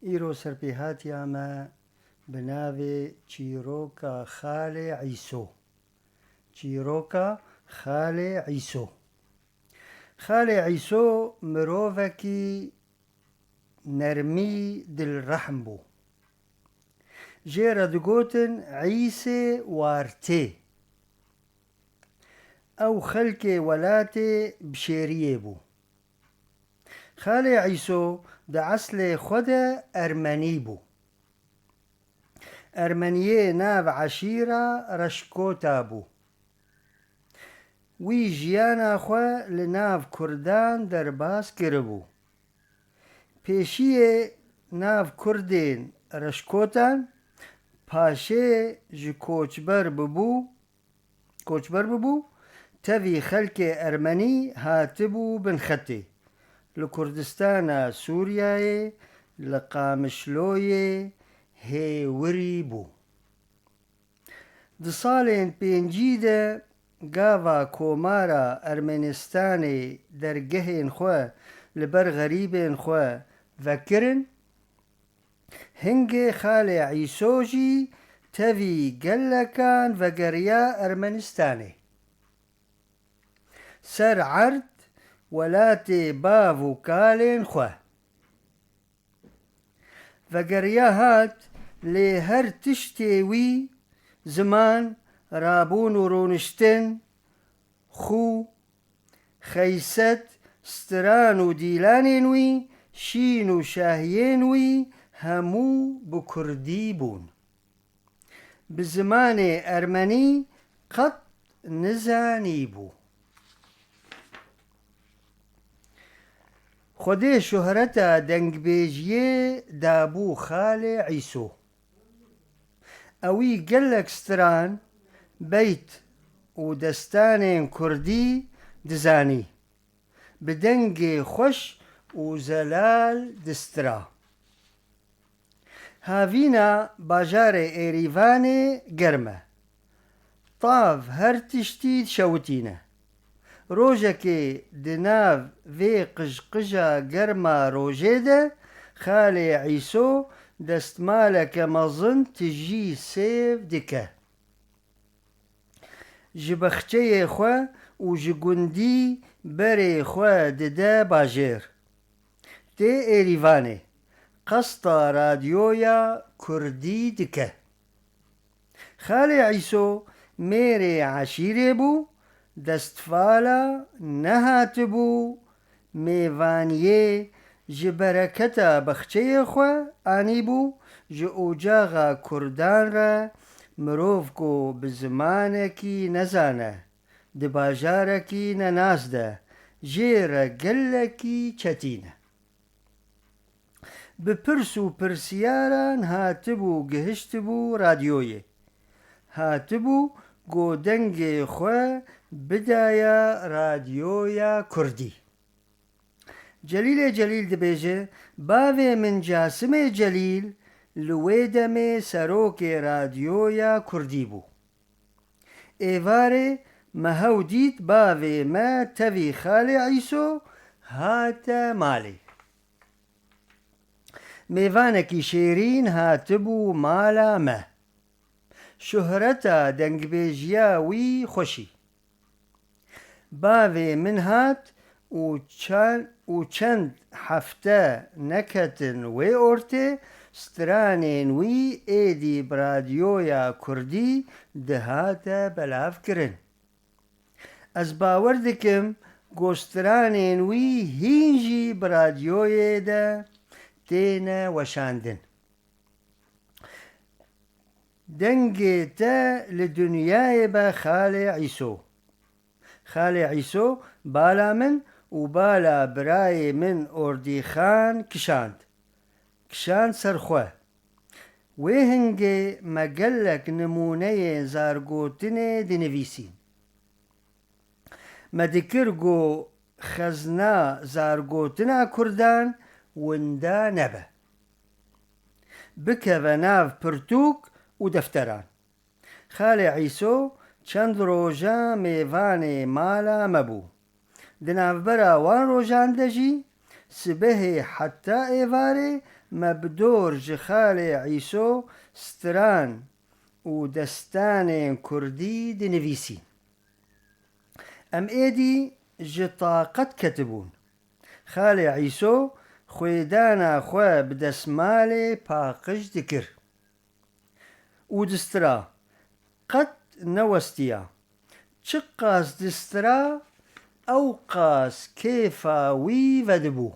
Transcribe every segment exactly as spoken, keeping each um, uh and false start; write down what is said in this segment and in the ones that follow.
Îro serpêhatiya me bi navê Çîroka Xalê Îso. Çîroka Xalê Îso. Xalê Îso mirovekî nermî dilrehm bû. Jê re digotin Îsê Wartê. Ew xelkê welatê Bişêriyê bû. Xalê Îso di eslê xwe de ermenî bû. Ermeniyê nav eşîra Reşkota bû. Wî jiyana xwe li nav kurdan derbas kiribû. Pêşiyê nav kurdên Reşkotan, paşê ji koçber bibû, koçber bibû, tevî xelkê ermenî hatibû bin xetê. Li Kurdistana Sûriyeyê, li Qamişloyê hêwirî bû. Di salên pêncî de gava Komara Ermenistanê dergehên xwe li ber xerîbên xwe vekirin, hingê Xalê Îso jî tevî gelekan vegeriya Ermenistanê. Ser erd welatê bav û kalên xwe. Vegeriya hat, lê her tiştê wî, ziman, rabûn û rûniştin, xû, xeyset, stiran û dîlanên wî, şîn û şahiyên wî hemû bi kurdî bûn. Bi zimanê ermenî qet nizanîbû. Xwedê şohreta dengbêjiyê dabû Xalê Îso. Ewî gelek stiran, beyt û destanên kurdî dizanî. Bi dengê xweş û zelal distira. Havîna bajarê Êrîvanê germ e. Tav her tiştî dişewitîne. Rojekê di nav vê qijqija germa rojê de Xalê Îso destmaleke mezin tijî sêv dike. Ji bexçeyê xwe û ji gundî berê xwe dide bajêr. Tê Êrîvanê, qesta radyoya kurdî dike. Xalê Îso mêrê eşîrê bû, destvala nehatibû mêvaniyê, ji bereketa bexçeyê xwe anîbû, ji ocaxa kurdan re mirov ku bi zimanekî nezane, di bajarekî nenas de, jê re gelekî çetîn e. Bi pirs û pirsiyaran hatibû gihiştibû radyoyê. Hatibû ku dengê xwe bidaya radyoya kurdî. Celîlê Celîl dibêje, bavê min Casimê Celîl li wê demê serokê radyoya kurdî bû. Êvarê me hew dît bavê me tevî Xalê Îso hate malê. Mêvanekî şêrîn hatibû mala me. Şohreta dengbêjiya wî xweşî. Bavê min hat û çend, û çend hefte neketin wê ortê, stranên wî êdî bi radyoya kurdî dihate belavkirin. Ez bawer dikim ku stranên wî hîn jî bi radyoyê de têne weşandin. Dengê te li dinyayê be Xalê Îso. Xalê Îso bala min û bala birayê min Ordîxan kişand. Kişand ser xwe. Wê hingê me gelek nimûneyên zargotinê dinivîsîn. Me dikir ku xezna zargotina kurdan winda nebe. Bikeve nav pirtûk û defteran. Xalê Îso çend roja mêvanê mala me bû. Di navbera wan rojan de jî Sibehê heta êvarê me bi dor ji Xalê Îso stiran û destanên kurdî dinivîsîn. Em êdî ji taqet ketibûn. Xalê Îso xwêdana xwe bi desmalê paqij dikir û distira, qet newestiya. Çiqas distira, ewqas kêfa wî vedibû.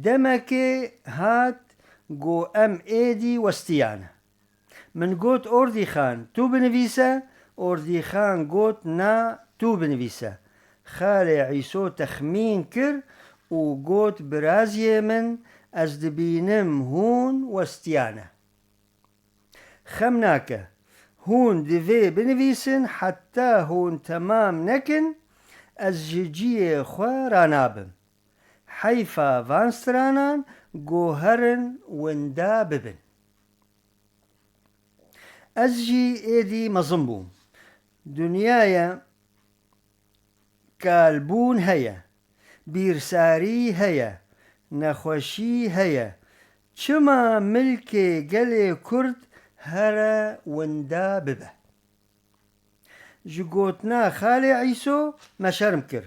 Demekê hat, got, em êdî westiyane. Min got, Ordîxan, tu binivîse. Ordîxan got, na, tu binivîse. Xalê Îso texmîn kir û got, Biraziyê min, ez dibînim hûn westiyane. Xem nake. Hûn divê binivîsin, heta hûn temam nekin, ez ji ciyê xwe ranabim. Heyfa van stranan, ku herin winda bibin. Ez jî êdî mezin bûm. Dinyaya kalbûn heye, bîrsarî heye, nexweşî heye. Çima milkê gelê Kurd here winda bibe? Ji gotina Xalê Îso me şerm kir.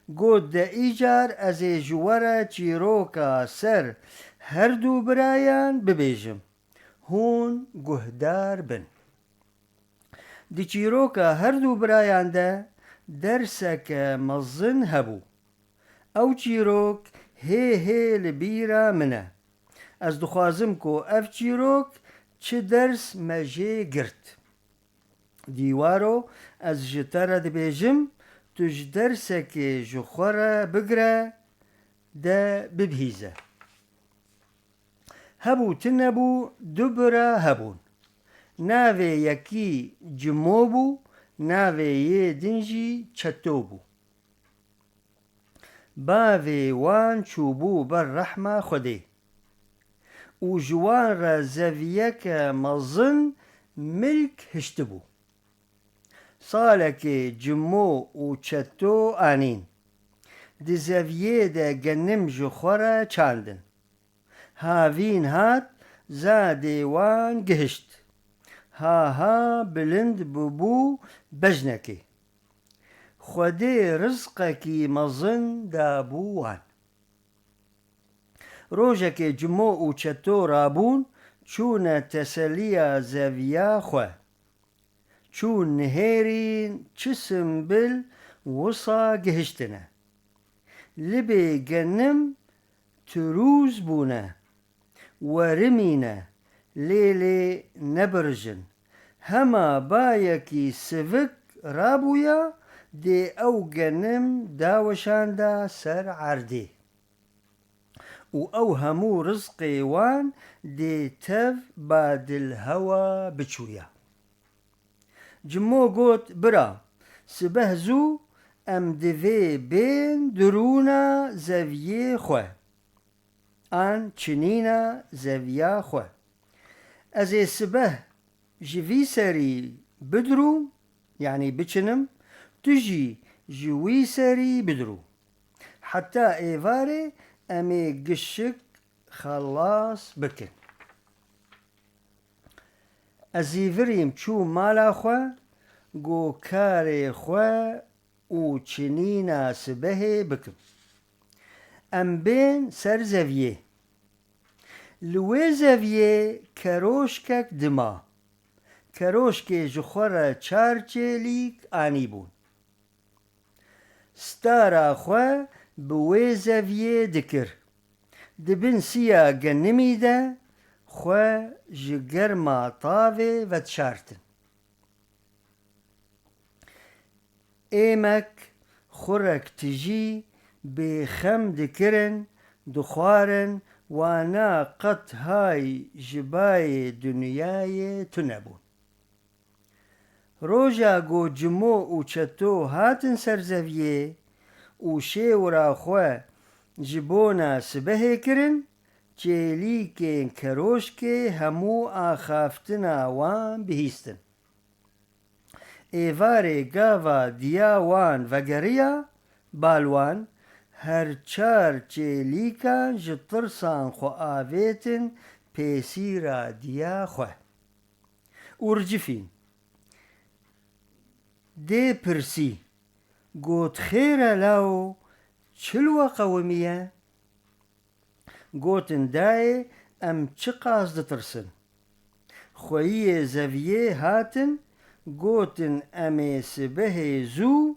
Got, de îcar ez ê ji we re çîroka ser her du birayan bibêjim. Hûn guhdar bin. Di çîroka her du birayan de derseke mezin hebû. Ew çîrok hê hê li bîra min e. Ez dixwazim ku ev çîrok çi ders me jê girt. Dîwaro, ez ji te re dibêjim, tu ji dersekê ji xwe re bigire, de bibihîze. Hebû tune bû, du bira hebûn. Navê yekî Cimo bû, navê yê din jî Çeto bû. Bavê wan çûbû ber rehma Xwedê û ji wan re zeviyeke mezin milk hiştibû. Salekê Cimo û Çeto anîn. Di zeviyê de genim ji xwe re çandin. Havîn hat, zadê wan gihişt. Ha ha bilind bûbû bejnekê. Xwedê rizqekî mezin dabû wan. Rojekê Cimo û Çeto rabûn, çûne teseliya zeviya xwe. Çûn nihêrîn, çi simbil wisa gihiştine. Libê genim tirûz bûne, werimîne, lê lê nebirijin. Hema bayekî sivik rabûya, dê ew genim daweşanda ser erdê. Û ew hemû rizqê wan dê tev badilhewa biçûya. Cimo got, Bira, sibeh zû em divê bên dirûna zeviyê xwe, an çinîna zeviya xwe. Ez ê sibeh ji vî serî bidrûm, yanî biçinim, tu jî ji wî serî bidrû. Heta êvarê em ê gişik xelas bikin. Ez îvirîm çûm mala xwe, got karê xwe û çinîna sibehê bikim. Em bên ser zeviyê. Li wê zeviyê keroşkek dima. Keroşkê ji xwe re çar çêlîk anîbûn. Stara xwe bi wê zeviyê dikir. Di bin siya genimî de xwe ji germa tavê vedişartin. Êmek xurek tijî bêxem dikirin, dixwarin, wana qet hay ji bayê dinyayê tune bûn. Roja ku Cimo û Çeto hatin ser zeviyê û şêwira xwe ji bona sibehê kirin, çêlîkên keroşkê hemû axaftina wan bihîstin. Êvarê gava diya wan vegeriya, bal wan, Her çar çêlîkan ji tirsan xwe avêtin pêsîra diya xwe. Û ricifîn. Dê pirsî, got, xêr e lawo, çi li we qewimiye? Gotin, dayê, em çiqas ditirsin. Xweyiyê zeviyê hatin, gotin, em ê sibehê zû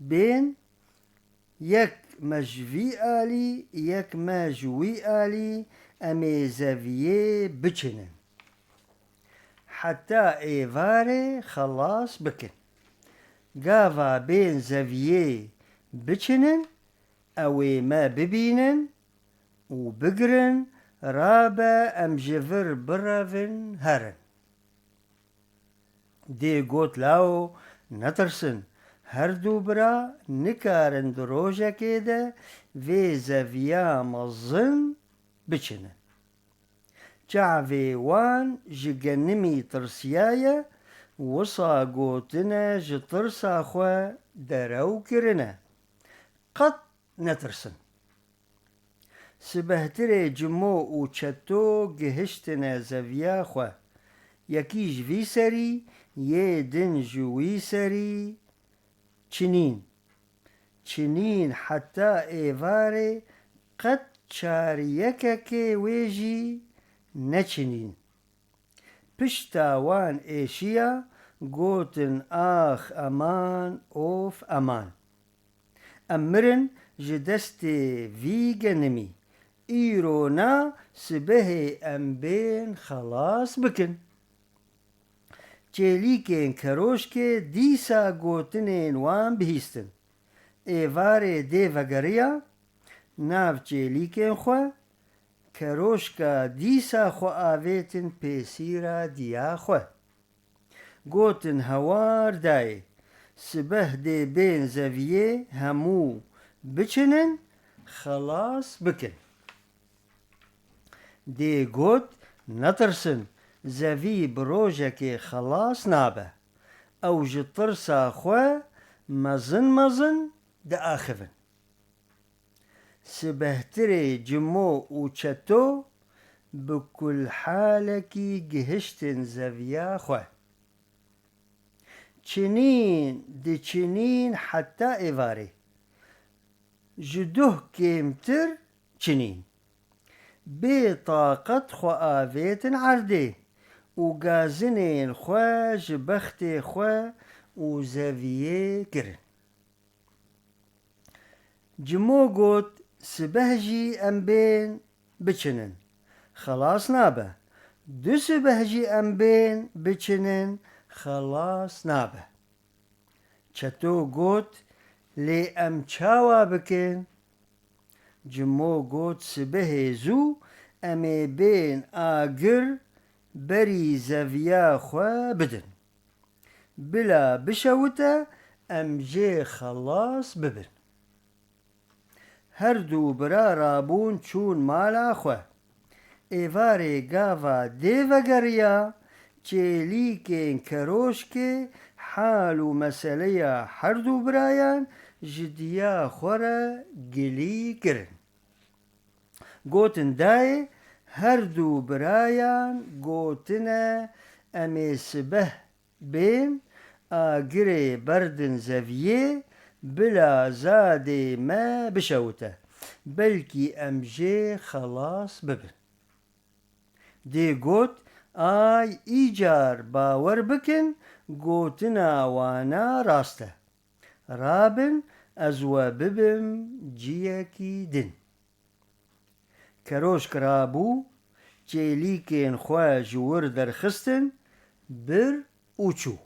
bên, yek me ji vî alî, yek me ji wî alî, em ê zeviyê biçinin. Heta êvarê xelas bikin. Gava bên zeviyê biçinin, ew ê me bibînin û bigirin, rabe em ji vir birevin herin. Dê got, lawo, netirsin, her du bira nikarin di rojekê de vê zeviya mezin biçinin. Çavê wan ji genimî tirsiyaye, wisa gotine ji tirsa xwe derew kirine. Qet netirsin. Sibehtirê Cimo û Çeto gihiştine zeviya xwe. Yekî ji vî serî, yê din ji wî serî çinîn. Çinîn heta êvarê qet çar yekekê wê jî neçinîn. Pişta wan êşiya, gotin, ax eman, of eman. Em mirin ji destê vî genimî. Îro na sibehê em bên xelas bikin. Çêlîkên keroşkê dîsa gotinên wan bihîstin. Êvarê dê vegeriya nav çêlîkên xwe, keroşka dîsa xwe avêtin pêsîra diya xwe. Gotin, hewar dayê, sibeh dê bên zeviyê hemû biçinin, xelas bikin. Dê got, netirsin, zevî bi rojekê xelas nabe. Ew ji tirsa xwe mezin mezin diaxivin. Sibehtirê Cimo û Çeto bi kulhalekî gihiştin zeviya xwe. Çinîn diçinîn heta êvarê. Ji duh kêmtir çinîn. Bê taqet xwe avêtin erdê û gazinên xwe ji bextê xwe û zeviyê kirin. Cimo got, sibeh jî em bên biçinin, xelas nabe. Du sibeh jî em bên biçinin, xelas nabe. Çeto got, lê em çawa bikin? Cimo got, sibehê zû em ê bên agir berî zeviya xwe bidin. Bila bişewite em jê xelas bibin. Her du bira rabûn çûn mala xwe. Êvarê gava dê vegeriya, çêlîkên keroşkê hal û meseleya her du birayan ji diya xwe re gilî kirin. Gotin, dayê, her du birayan gotine, em ê sibeh bên agirê berdin zeviyê, bila zadê me bişewite. Belkî em jê xelas bibin. Dê got, ay, îcar bawer bikin, gotina wana rast e. Rabin, ez we bibim ciyekî din. Keroşk rabû, çêlîkên xwe ji wir derxistin, bir û çû.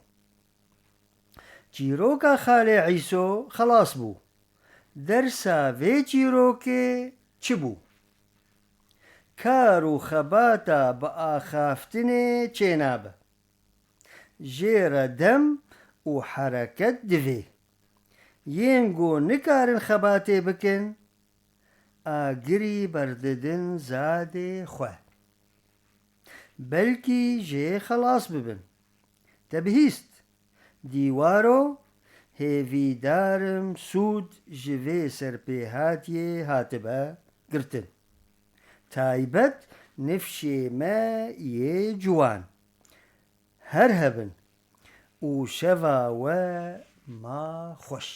Çîroka Xalê Îso xelas bû. Dersa vê çîrokê çi bû? Kar û xebata bi axaftinê çênabe. Jê re dem û hereket divê. Yên ku nikarin xebatê bikin, agirî berdidin zadê xwe. Belkî jê xelas bibin. Te bihîst, dîwaro Hêvîdar im sûd ji vê serpêhatiyê hatibe girtin. Taybet nifşê me yê ciwan. Her hebin û şeva we ma xweş.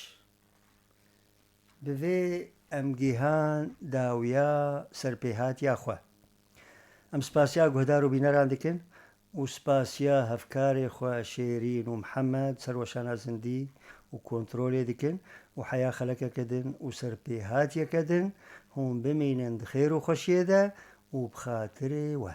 Bi vê em gihan dawiya serpêhatiya xwe. Em spasiya guhdar û bîneran dikin û spasiya hevkarê xwe Şêrîn û Mihemed, Serweşana Zindî û kontrolê dikin û heya xelekeke din û serpêhatiyeke din hûn bimînin di xêr û xweşiyê de û bi xatirê we.